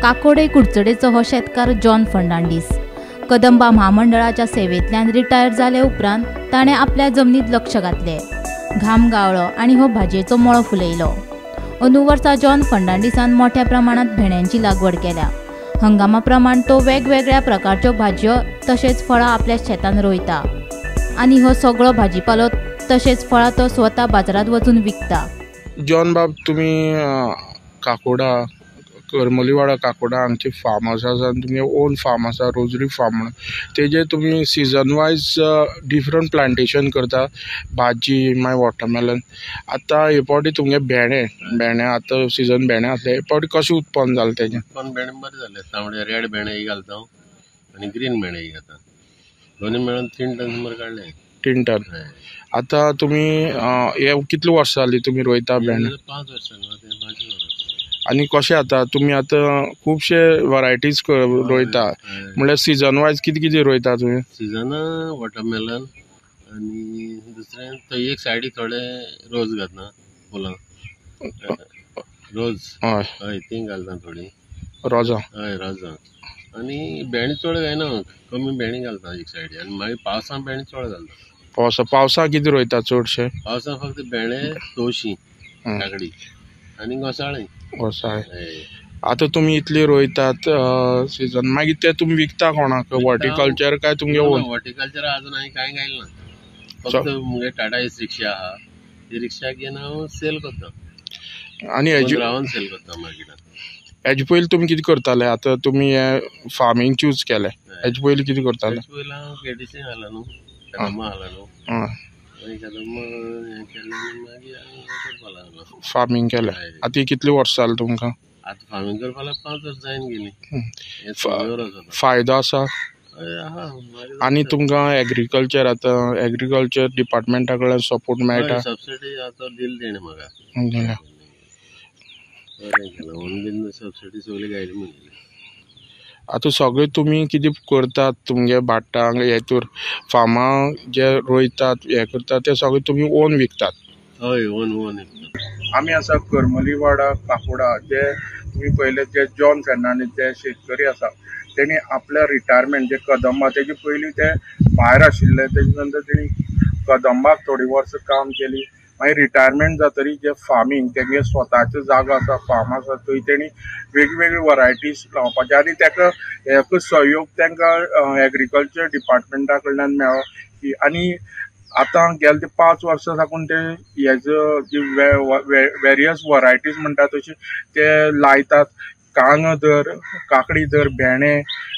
काकोडे कुडचडेचो हो शेतकार John Fernandes Kadamba म्हामंडळाच्या सेवेंतल्यान retire जाले उपरांत ताणें आपल्या जमनीत लक्ष घातलें, घाम गाळ्ळो आनी हो भाजयेचो मळो फुलयलो. अंदू वर्सा जॉन फर्नांडीसान मोठ्या प्रमाणांत भेंड्यांची लागवड केल्या. हंगामा प्रमाण तो वेगवेगळ्या प्रकारच्यो भाजयो तशेंच फळां आपल्या शेतान रोयता आनी हो सगळो भाजीपालो तशेंच फळां तो स्वता बाजारांत वचून विकता. जॉन बाब, तुमी काकोडा करमलीवाडा काकोडा हांगचे फार्म आसा आनी तुमगे ओन फार्म आसा, रोजरी फार्म म्हणून, तेजेर तुमी सिजन वायज डिफरंट प्लांटेशन करता, भाजी मागीर वॉटरमेलन. आतां हे फावटी तुमगे भेंडे भेंडे आतां सिजन भेंडे आसले, हे फावटी कशें उत्पन्न जालें तेजें? उत्पन्न भेंडे बरें जालें. तांबडे रेड भेंडे घालता आनी ग्रीन भेंडे घालता, दोनी मेळून 3 टन सुमार काडले. 3 टन. आतां तुमी हे कितली वर्सां जालीं तुमी रोयता भेंडे? 5 वर्सां. 5 वर्सां. आनी कशें आतां तुमी आतां खुबशे वरायटीज रोयता, म्हणल्यार सिजन वायज कितें कितें रोयता तुमी? सिजना वॉटरमेलन आनी दुसरें थंय एक सायडीक थोडे रोज घालता, फुलां रोज. हय हय, ती घालता थोडी रोजां. हय रोजां. आनी भेंडे चड घायना, कमी भेंडे घालता एक सायडी. आनी मागीर पावसान भेंडे चड घालता. पावसा कितें रोयता चडशे? पावसान फक्त भेंडे, तवशीं, काकडी आनी घोसाळें. घोसाळें. आतां तुमी इतली रोयतात सिजन, मागीर ते तुमी विकता कोणाक? हॉर्टिकल्चर काय तुमगे ओन? हॉर्टिकल्चर अजून हांवें कांय घायलें ना, फक्त मुगे टाटा एस रिक्षा आहा, ती रिक्षा घेवन हांव सेल करता. आनी रावन सेल करता मार्केटान. हेजे पयलीं तुमी कितें करताले? आतां तुमी हें फार्मींग चूज केलें, हेजे पयलीं कितें करताले? हेजे पयलीं हांव केडीसी घाला न्हू, कदंबा घाला न्हू, फार्मींग केलें. आतां कितली वर्सां जालीं तुमकां? आतां फार्मींग करपाक 5 वर्सां जायन गेली. फायदो आसा? आनी तुमकां एग्रीकल्चर आतां एग्रीकल्चर डिपार्टमेंटा कडल्यान सपोर्ट मेळटा? सबसिडी आतां दिली तेणें म्हाका, बरें केलां म्हणून सबसिडी सगळी घायली म्हणली. आतां सगळें तुमी कितें करतात तुमगे भाटांक हेतूर फार्मां जे रोयतात हें करतात ते सगळें तुमी ओन विकतात? हय, ओन ओन विकतात. आमी आसा करमलीवाडा काकोडा, जे तुमी पळयले जे जॉन फर्नांडीस जे शेतकरी आसा, तेणी आपल्या रिटायरमेंट जे कदंबा तेजे पयलीं ते भायर आशिल्ले, तेजे नंतर तेणी कदंबाक थोडीं वर्सां काम केली, मागीर रिटायरमेंट जातरी जे फार्मींग तेंगे स्वताचो जागो आसा, फार्म आसा, थंय तेणी वेगवेगळी वरायटीज लावपाचे आनी तेका हेका सहयोग तांकां एग्रीकल्चर डिपार्टमेंटा कडल्यान मेळ्ळो की. आनी आतां गेले ते 5 वर्सां साकून ते हेजो जी वेरियस वरायटीज म्हणटा तशी ते लायतात. कांदो धर, काकडी धर, भेंडे,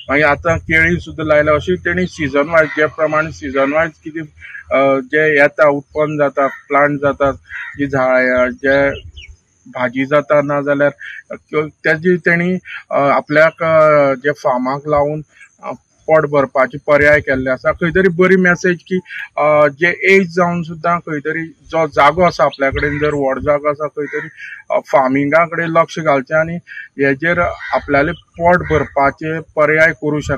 मागीर आतां केळी सुद्दां लायल्या. अशी तेणी सिजन वायज जे प्रमाणे सिजन वायज कितें जे येता उत्पन्न जाता, प्लांट जातात, जी झाडां जे भाजी जाता ना जाल्यार तेजी तेणी आपल्याक जे फार्माक लावन पोट भरपाचे पर्याय केल्ले आसा. खंय तरी बरी मॅसेज की जे एज जावन सुद्दां खंय तरी जो जागो आसा आपल्या कडेन, जर व्हड जागो आसा खंय तरी फार्मिंगा कडेन लक्ष घालचें आनी हेजेर आपल्याले पोट भरपाचे पर्याय करूं शकता.